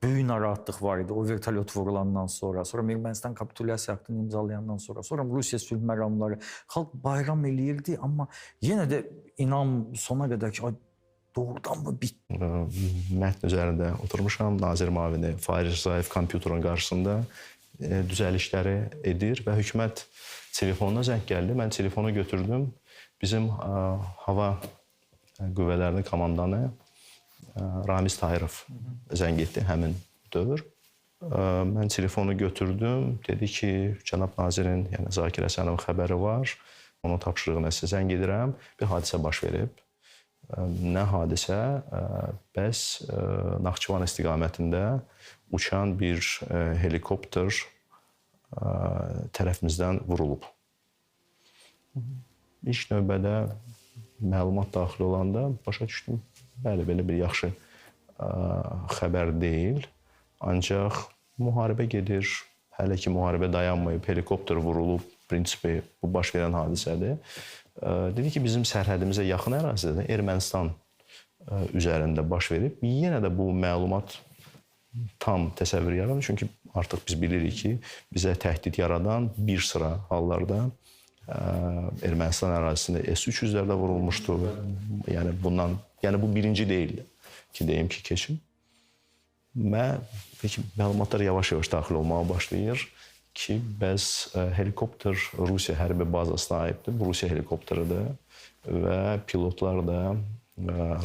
Böyük narahatlıq var idi o vertolyot vurulandan sonra, sonra Ermənistan kapitulyasiya aktını imzalayandan sonra, sonra Rusiya sülh məramları. Xalq bayram eləyirdi, amma yenə də inam sona qədər ki, ay, doğrudan mı bitdi? Mətn üzərində oturmuşam. Nazir müavini Faiz Rzayev kompüterin qarşısında düzəlişləri edir və hökumət telefonuna zəng gəldi. Mən telefonu götürdüm. Bizim hava qüvvələrinin komandanı Ramiz Tahirov zəng etdi həmin dövr. Mən telefonu götürdüm. Dedi ki, cənab nazirin, yəni Zakir Həsənovun xəbəri var. Onun tapşırığına sizə zəng edirəm. Bir hadisə baş verib. Nə hadisə? Bəs Naxçıvan istiqamətində uçan bir helikopter tərəfimizdən vurulub. İlk növbədə məlumat daxil olanda başa düşdüm. Bəli, belə bir yaxşı xəbər deyil. Ancaq müharibə gedir. Hələ ki müharibə dayanmayıb, helikopter vurulub, prinsipi bu baş verən hadisədir. Dedi ki, bizim sərhədimizə yaxın ərazidə Ermənistan üzərində baş verib. Yenə də bu məlumat tam təsəvvür yaranır. Çünki artıq biz bilirik ki, bizə təhdid yaradan bir sıra hallarda Ermənistan ərazisində S-300-lər də vurulmuşdu. Yəni bundan, yəni bu birinci deyil ki, deyim ki, keçim. Peki məlumatlar yavaş-yavaş daxil olmağa başlayır ki, bəs helikopter Rusiya hərbi bazasına aiddir. Bu Rusiya helikopteridir və pilotlar da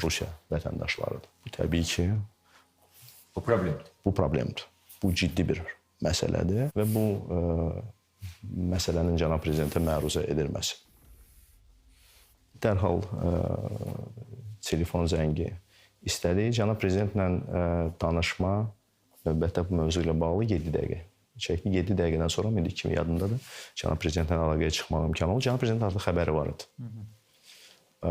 Rusiya vətəndaşlarıdır. Bu təbii ki, bu problemdir. Bu problemdir. Bu ciddi bir məsələdir və bu məsələnin cənab prezidentə məruzə edilməsi. Dərhal telefon zəngi istədik. Cənab prezidentlə danışma növbətdə bu mövzu ilə bağlı 7 dəqiqə çəkdi. 7 dəqiqədən sonra indi kimi yadımdadır, cənab prezidentlə əlaqəyə çıxmaq imkanı oldu. Cənab prezident artıq xəbəri var idi.